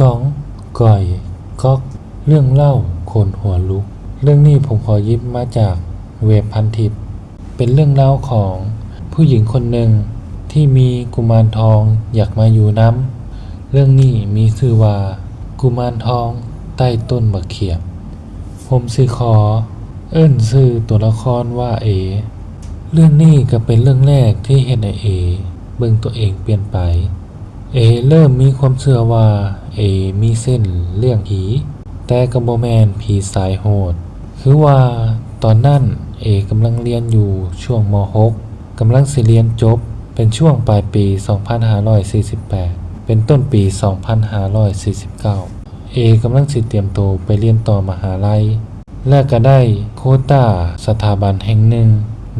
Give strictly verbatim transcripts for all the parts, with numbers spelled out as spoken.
จอง ก่อย ก๊อก เรื่องเล่าขนหัวลุก เรื่องนี้ผมขอหยิบมาจากเว็บพันทิป เป็นเรื่องเล่าของผู้หญิงคนหนึ่งที่มีกุมารทองอยากมาอยู่นำ เรื่องนี้มีชื่อว่ากุมารทองใต้ต้นบักเขียบ ผมสิขอเอิ้นชื่อตัวละครว่าเอ เรื่องนี้ก็เป็นเรื่องแรกที่เฮ็ดให้เอเบิ่งตัวเองเปลี่ยนไป เอเริ่มมีความเชื่อว่าเอมีเซนส์เรื่องผี แต่ก็บ่แม่นผีสายโหด คือว่าตอนนั้นเอกำลังเรียนอยู่ช่วง ม.หก กำลังสิเรียนจบ เป็นช่วงปลายปี สองพันห้าร้อยสี่สิบแปด เป็นต้นปี สองพันห้าร้อยสี่สิบเก้า เอกำลังสิเตรียมตัวไปเรียนต่อมหาลัย และก็ได้โควต้าสถาบันแห่งหนึ่ง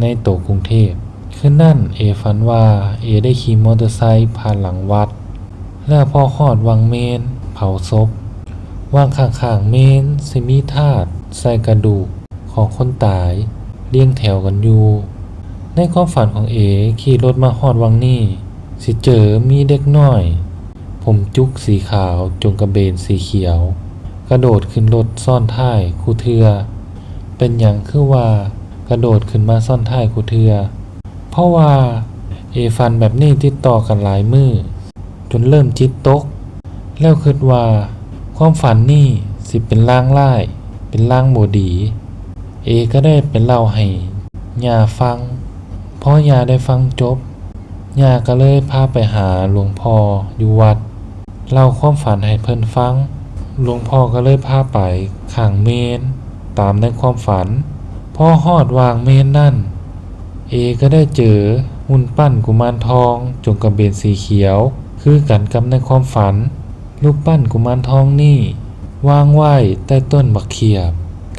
ในโตกรุงเทพฯ คืนนั้นเอฝันว่าเอได้ขี่มอเตอร์ไซค์ผ่านหลังวัด แล้วพอฮอดหว่างเมนเผาศพ หว่างข้างๆเมนสิมีถาดใส่กระดูกของคนตายเรียงแถวกันอยู่ ในความฝันของเอขี่รถมาฮอดหว่างนี้ สิเจอมีเด็กน้อย ผมจุกสีขาวจงกระเบนสีเขียว กระโดดขึ้นรถซ้อนท้ายคู่เทื่อ เป็นหยังคือว่ากระโดดขึ้นมาซ้อนท้ายคู่เทื่อ เพราะว่าเอฝันแบบนี้ติดต่อกันหลายมื้อ จนเริ่มจิตตก แล้วคิดว่าความฝันนี้สิเป็นลางร้าย เป็นลางบ่ดี เอก็ได้ไปเล่าให้ย่าฟัง พอย่าได้ฟังจบ ย่าก็เลยพาไปหาหลวงพ่ออยู่วัด เล่าความฝันให้เพิ่นฟัง หลวงพ่อก็เลยพาไปข้างเมนตามในความฝัน พอฮอดหว่างเมนนั่น เอก็ได้เจอหุ่นปั้นกุมารทองจงกระเบนสีเขียว คือกันกับในความฝัน รูปปั้นกุมารทองนี่วางไว้ใต้ต้นบักเขียบ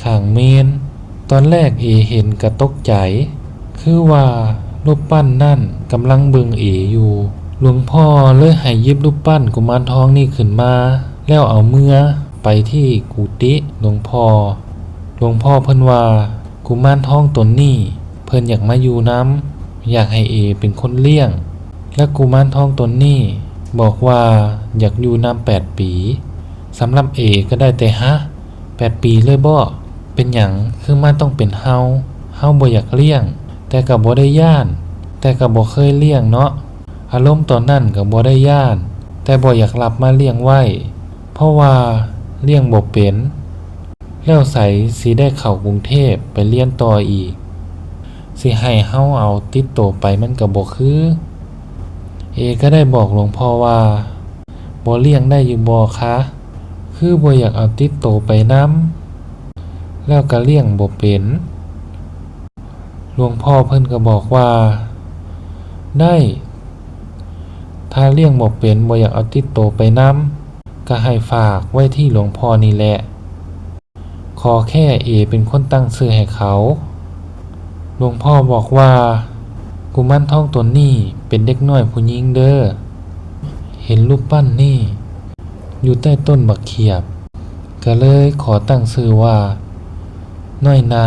ข้างเมน ตอนแรกเอเห็นก็ตกใจ คือว่ารูปปั้นนั่นกำลังเบิ่งเออยู่ หลวงพ่อเลยให้หยิบรูปปั้นกุมารทองนี่ขึ้นมา แล้วเอาเมือไปที่กุฏิหลวงพ่อ หลวงพ่อเพิ่นว่ากุมารทองตนนี้เพิ่นอยากมาอยู่นำ อยากให้เอเป็นคนเลี้ยง และกุมารทองตนนี้บอกว่าอยากอยู่นำแปดปี สำหรับเอก็ได้แต่ฮะ แปดปีเลยบ่ เป็นหยังคือมันต้องเป็นเฮา เฮาบ่อยากเลี้ยง แต่ก็บ่ได้ย้าน แต่ก็บ่เคยเลี้ยงเนาะ อารมณ์ตอนนั้นก็บ่ได้ย้าน แต่บ่อยากรับมาเลี้ยงไว้ เพราะว่าเลี้ยงบ่เป็น แล้วไสสิได้เข้ากรุงเทพฯไปเรียนต่ออีก สิให้เฮาเอาติดโตไปมันก็บ่คือ เอก็ได้บอกหลวงพ่อว่า บ่เลี้ยงได้อยู่บ่คะ คือบ่อยากเอาติดโตไปนำ แล้วก็เลี้ยงบ่เป็น หลวงพ่อเพิ่นก็บอกว่า ได้ ถ้าเลี้ยงบ่เป็น บ่อยากเอาติดโตไปนำ ก็ให้ฝากไว้ที่หลวงพ่อนี่แหละ ขอแค่เอเป็นคนตั้งชื่อให้เขา หลวงพ่อบอกว่า กุมารทองตนนี้เป็นเด็กน้อยผู้หญิงเด้อ เห็นรูปปั้นนี่อยู่ใต้ต้นบักเขียบ ก็เลยขอตั้งชื่อว่า น้อยนา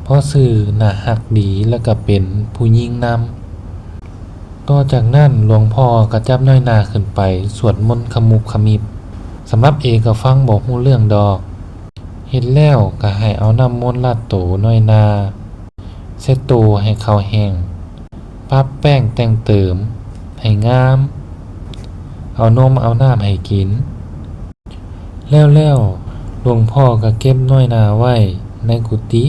เพราะชื่อน่าฮักดี แล้วก็เป็นผู้หญิงนำ ต่อจากนั้นหลวงพ่อก็จับน้อยนาขึ้นไปสวดมนต์ขมุบขมิบ สำหรับเอก็ฟังบ่ฮู้เรื่องดอก เฮ็ดแล้วก็ให้เอาน้ำมนต์ราดโตน้อยนา เช็ดโตให้เขาแห้ง ปะแป้งแต่งเติมให้งาม เอานมเอาน้ำให้กิน แล้วแล้วหลวงพ่อก็เก็บน้อยนาไว้ในกุฏิ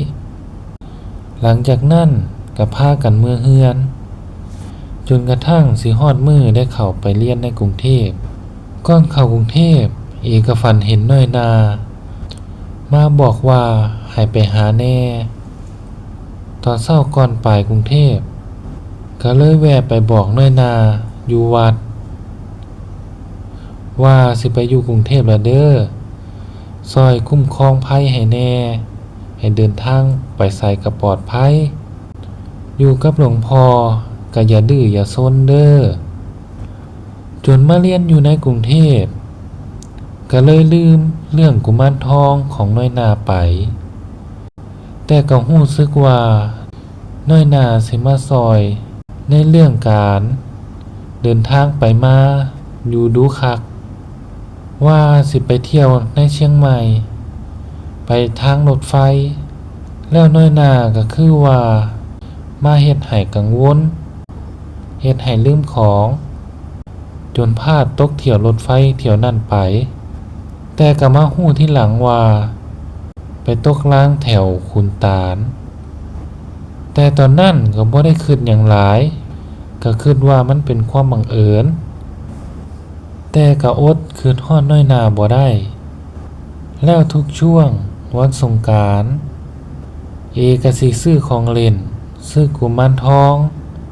หลังจากนั้นก็พากันเมือเฮือน จนกระทั่งสิฮอดมื้อได้เข้าไปเรียนในกรุงเทพฯ ก่อนเข้ากรุงเทพฯ เอก็ฝันเห็นน้อยนา มาบอกว่าให้ไปหาแหน่ ตอนเช้าก่อนไปกรุงเทพฯ ก็เลยแวะไปบอกน้อยนาอยู่วัด ว่าสิไปอยู่กรุงเทพฯละเด้อ ซ่อยคุ้มครองภัยให้แหน่ ให้เดินทางไปไสก็ปลอดภัย อยู่กับหลวงพ่อก็อย่าดื้ออย่าซนเด้อ จนมาเรียนอยู่ในกรุงเทพฯ ก็เลยลืมเรื่องกุมารทองของน้อยนาไป แต่ก็ฮู้สึกว่าน้อยนาสิมาซ่อยในเรื่องการเดินทางไปมาอยู่ดู๋คัก ว่าสิไปเที่ยวในเชียงใหม่ ไปทางรถไฟ แล้วน้อยหน้าก็คือว่ามาเฮ็ดให้กังวล เฮ็ดให้ลืมของ จนพลาดตกเที่ยวรถไฟเที่ยวนั้นไป แต่ก็มาฮู้ทีหลังว่า ไปตกรางแถวขุนตาล แต่ตอนนั้นก็บ่ได้คิดหยังหลาย ก็คิดว่ามันเป็นความบังเอิญ แต่ก็อดคิดฮอดน้อยหน้าบ่ได้ แล้วทุกช่วงวันสงกรานต์ เอก็สิซื้อของเล่น ซื้อกุมารทอง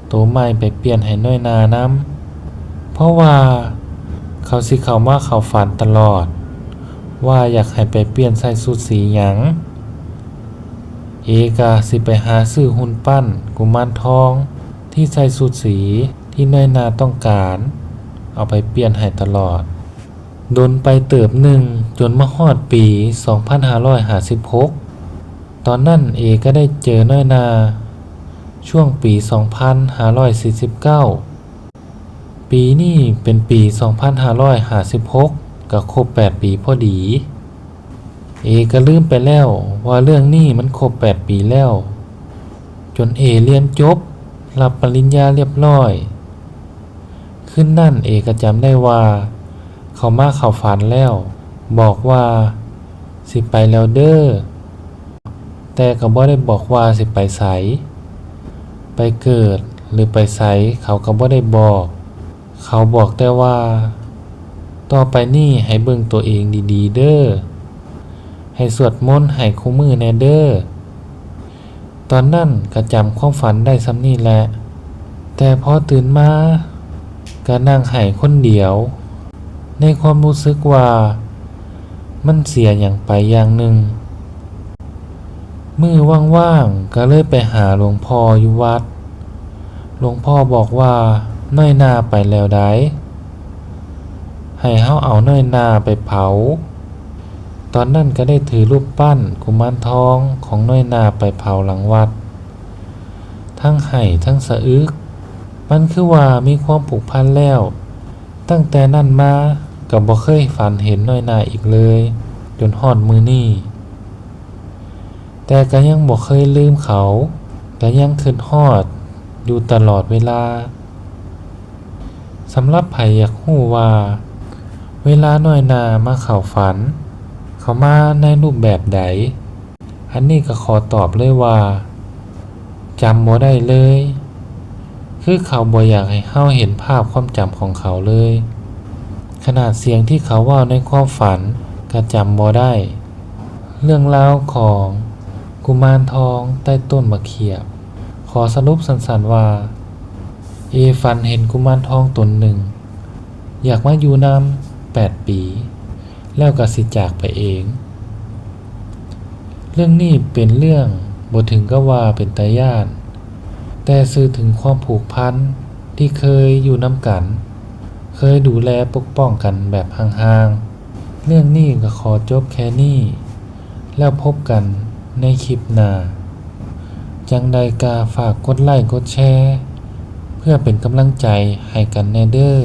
โตใหม่ไปเปลี่ยนให้น้อยหน้านำ เพราะว่าเขาสิเข้ามาเข้าฝันตลอด ว่าอยากให้ไปเปลี่ยนใส่ชุดสีหยัง เอก็สิไปหาซื้อหุ่นปั้นกุมารทองที่ใส่ชุดสีที่น้อยหน้าต้องการ เอาไปเปลี่ยนให้ตลอด ดนไปเติบหนึ่งจนมาฮอดปีสองพันห้าร้อยห้าสิบหก ตอนนั้นเอก็ได้เจอน้อยหน้า ช่วงปีสองพันห้าร้อยสี่สิบเก้า ปีนี้เป็นปีสองพันห้าร้อยห้าสิบหก ก็ครบแปดปีพอดี เอก็ลืมไปแล้วว่าเรื่องนี้มันครบแปดปีแล้ว จนเอเรียนจบ รับปริญญาเรียบร้อย คืนนั้นเอก็จำได้ว่า เขามาเข้าฝันแล้ว บอกว่าสิไปแล้วเด้อ แต่ก็บ่ได้บอกว่าสิไปไส ไปเกิดหรือไปไส เขาก็บ่ได้บอก เขาบอกแต่ว่า ต่อไปนี้ให้เบิ่งตัวเองดีๆเด้อ ให้สวดมนต์ให้คู่มื้อแน่เด้อ ตอนนั้นก็จำความฝันได้ส่ำนี้แหละ แต่พอตื่นมาก็นั่งไห้คนเดียว ในความรู้สึกว่ามันเสียหยังไปอย่างหนึ่ง มื้อว่างๆก็เลยไปหาหลวงพ่ออยู่วัด หลวงพ่อบอกว่าน้อยหน้าไปแล้วใด ให้เฮาเอาน้อยหน้าไปเผา ตอนนั้นก็ได้ถือรูปปั้นกุมารทองของน้อยหน้าไปเผาหลังวัด ทั้งไห้ทั้งสะอึก มันคือว่ามีความผูกพันแล้ว ตั้งแต่นั้นมาก็บ่เคยฝันเห็นน้อยหน้าอีกเลย จนฮอดมื้อนี้ แต่ก็ยังบ่เคยลืมเขา ก็ยังคิดฮอดอยู่ตลอดเวลา สำหรับไผอยากฮู้ว่า เวลาน้อยหน้ามาเข้าฝัน เขามาในรูปแบบใด อันนี้ก็ขอตอบเลยว่า จำบ่ได้เลย คือเขาบ่อยากให้เฮาเห็นภาพความจำของเขาเลย ขนาดเสียงที่เขาเว้าในความฝันก็จำบ่ได้ เรื่องราวของกุมารทองใต้ต้นมะเขียบ ขอสรุปสั้นๆว่า เอฝันเห็นกุมารทองตนหนึ่ง อยากมาอยู่นำแปดปี แล้วก็สิจากไปเอง เรื่องนี้เป็นเรื่องบ่ถึงกับว่าเป็นตาย้าน แต่สื่อถึงความผูกพันที่เคยอยู่นำกัน เคยดูแลปกป้องกันแบบห่างๆ เรื่องนี้ก็ขอจบแค่นี้ แล้วพบกันในคลิปหน้า จั่งใดก็ฝากกดไลค์กดแชร์ เพื่อเป็นกำลังใจให้กันแน่เด้อ